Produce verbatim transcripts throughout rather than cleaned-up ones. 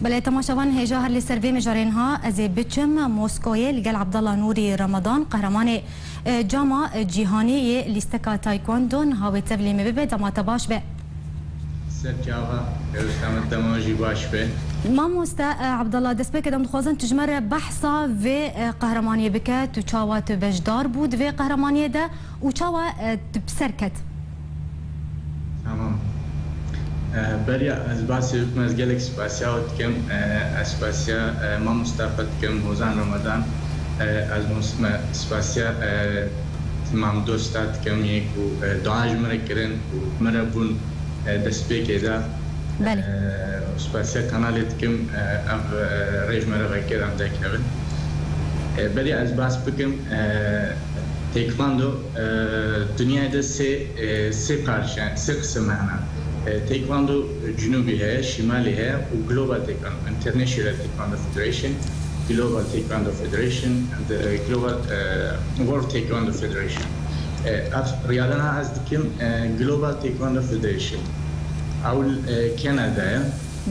Belê, temaşevan hêja her li ser vê mijarê niha ez ê biçim Moskoyê li gel Abdallah Nûrî Ramadan, qehremanê, e, cama, e, cîhanî yê lîsteka taekwondo niha wê tevlî me bibe, dema te baş be. Ser çava, pêwîsta me dema jî baş be. Mamoste, e, Abdallah, destpêkê de em dixwazin tu ji me re behsa vê, e, qehremaniyê bike, tu çawa tu beşdar bû di vê qehremaniyê de û çawa, e, tu bi ser ket? Tamam. E, beriya ez basê bikim, ez gelek spasiya we dikim. E, ez spasiya, e, mamosta xwe dikim, Hozan Ramadan. E, ez mos-, me, spasiya, e, Mam Dosta dikim, yê ku, e, dua ji min re kirin û min re bûn, e, destpêkê de. Belê. E, spasiya kanalê dikim, e, ev, e, rê ji me re vekir, em derkevin. E, beriya ez bas bikim, e, Taekwondo, e, dinyayê de sê, e, sê parçe, sê qisim hene. E, Taekwondo Cunûbî heye, Şimalî heye û Global Taekwondo, International Taekwondo Federation, Global Taekwondo Federation and, e, Global, e, World Taekwondo Federation. E, ev riyadana ez dikim, e, Global Taekwondo Federation. Ew, e, Kanadayê.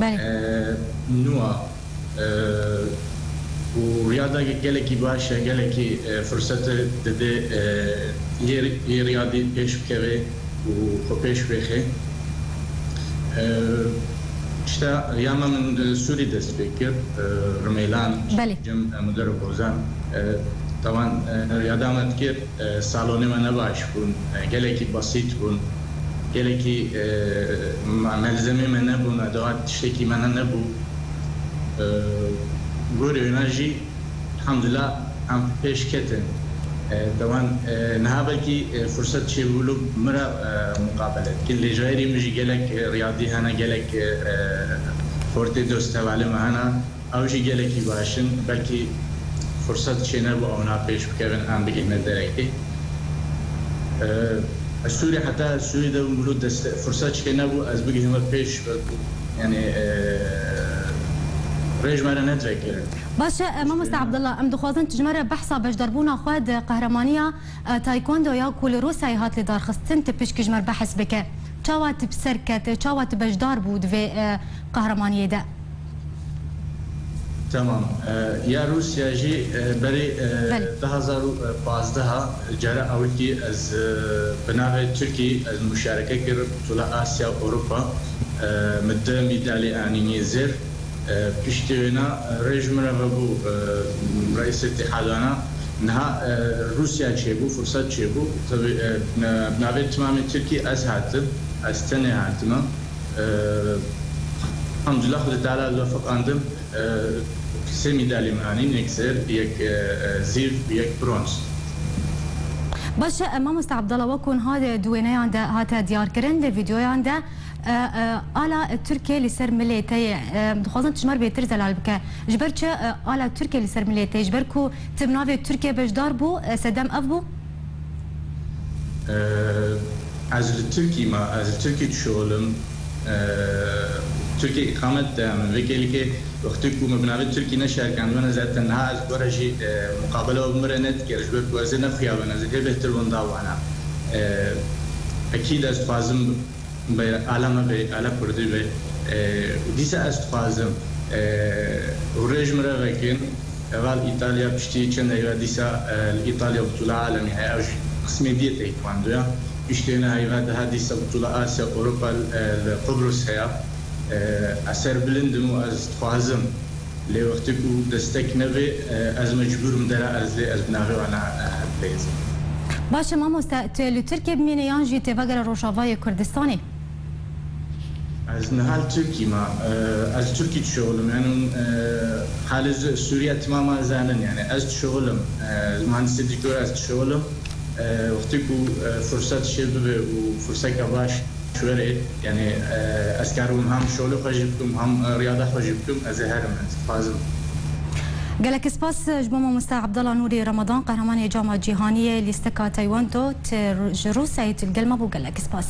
Belê. E, nû a, e, û riyada ge-, gelekî baş e, gelekî, e, firsete dide, e, yê, yê riyadî pêş bikeve û xwe pêş bêxe. E, işte, ya me min, e, Sûrî dest pê kir, e, Rimeylan, Belê. Cem, e, Mudarib Ozan, e, tawan, e, riyada me dikir. E, salonê me ne baş bûn, e, gelekî besît bûn, gelekî, e, ma-, melzemê me nebûn, edewat tiştekî me ne nebû. E, gorê wêna jî, elhamdulillah, em pêş ketin. E, dewan, e, niha belkî, e, furset çêbû, min re, e, muqabele dikin. Lê ji xeyrî min jî gelek, e, riyadî hene, gelek, e, e, xortê dost hevalê me hene. Ew jî gelekî baş in. Belkî furset çênebû ewna pêş bikevin, em bigihne derekê. Ee, ez Sûrî, heta ez Sûrî de bûm, wilo deste, furset çênebû ez bigihime pêş, belkî, yani, ee, rê ji me re nedivekirin. Baş e, mamoste Abdullah, em dixwazin tu ji me re behsa beşdarbûna xwe di qehremanîya, e, taekwondoya ku li Rûsyayê hat lêdarxistin, tu pişkî ji me re behs bike. Çawa tu bi ser ket, çawa tu beşdar bû di vê, e, qehremaniyê de? Tamam. E, ya Rûsya jî, e, berê, e, Belê. du hazar û pazdeh cara ewilkî ez, e, bi navê Tirkî ez muşareke kir, Butula Asya Ewropa, e, min du mîdalî anînî zêr. E, piştî wêna, e, rê ji min re vebû, e, reîsê îtîhadana. Niha, e, Rûsya çêbû, furset çêbû. Tabii, e, bi navê timamê Tirkî ez hatim, ez tenê hatime. Eee, elhamdülillah, Xwedê Teala ez wefeqandim. Eee, sê mîdalî min anîn, yek zêr, yek, eee, zîv, yek bronz. Baş e, mamoste Abdallah, wekû niha di wêneyan de hate diyarkirin, di vîdeoyan de, e, e, ala Tirkiye li ser milê te ye. E, dixwazin tu ji me re bêtir zelal bike. Ji ber çi, e, ala Tirkiye li ser milê te ye? Ji ber ku tu bi navê Tirkiye beşdar bû, e, sedem ev bû? Eee, ez li Tirkî ma, ez li Tirkî dişuxulim. Eee, Tirkiyê îqamet de min. Vê kêlikê wextê ku min bi navê Tirkî neşerikandibûn, ez heta niha ez were jî, eee, muqabela bi min re nedikir, ji ber ku ez ê nexuyabin, ez ê hê bêhtir wenda wana. Eee, ekîd ez dixwazim Be, ala me be, ala Kurdî be. E, û dîsa ez dixwazim, e, û rê ji min re vekin, heval Îtalya piştî çend heyva dîsa, e, li Îtalya Butula Alemî heye, ew jî qismê dî yê taekwondoya. Piştê ne heyva daha dîsa Butula Asya, Ewropa, e, li Qubrus heye. E, ez serbilind im û ez dixwazim. Lê wextê ku destek nebe, e, ez mecbûr im dera ez lê ez bi navê wana, e, bileyzim. Baş e mamoste, tu li Tirkiye bimîne yan jî tê vegere Rojavayê Kurdistanê? Ez niha li Tirkî ma, e, ez Tirkî dişuxulim, yani, e, halê Sûriye timama zanin, yani, ez dişuxulim, e, muhendisê dîkor ez dişuxulim, e, wextê ku, e, furset çê bibe û furseka baş Şûrê, yani, e, ez karim hem şolê xwe jî bikim, hem, e, riyada xwe jî bikim, ez ê herim, ez dixwazim. Gelek spas ji bo mamoste Abdallah Nûrî Ramadan, qehremanê cama cîhanî yê lîsteka Taekwondo, tu ji Rûsyayê tu li gel me bû, gelek spas.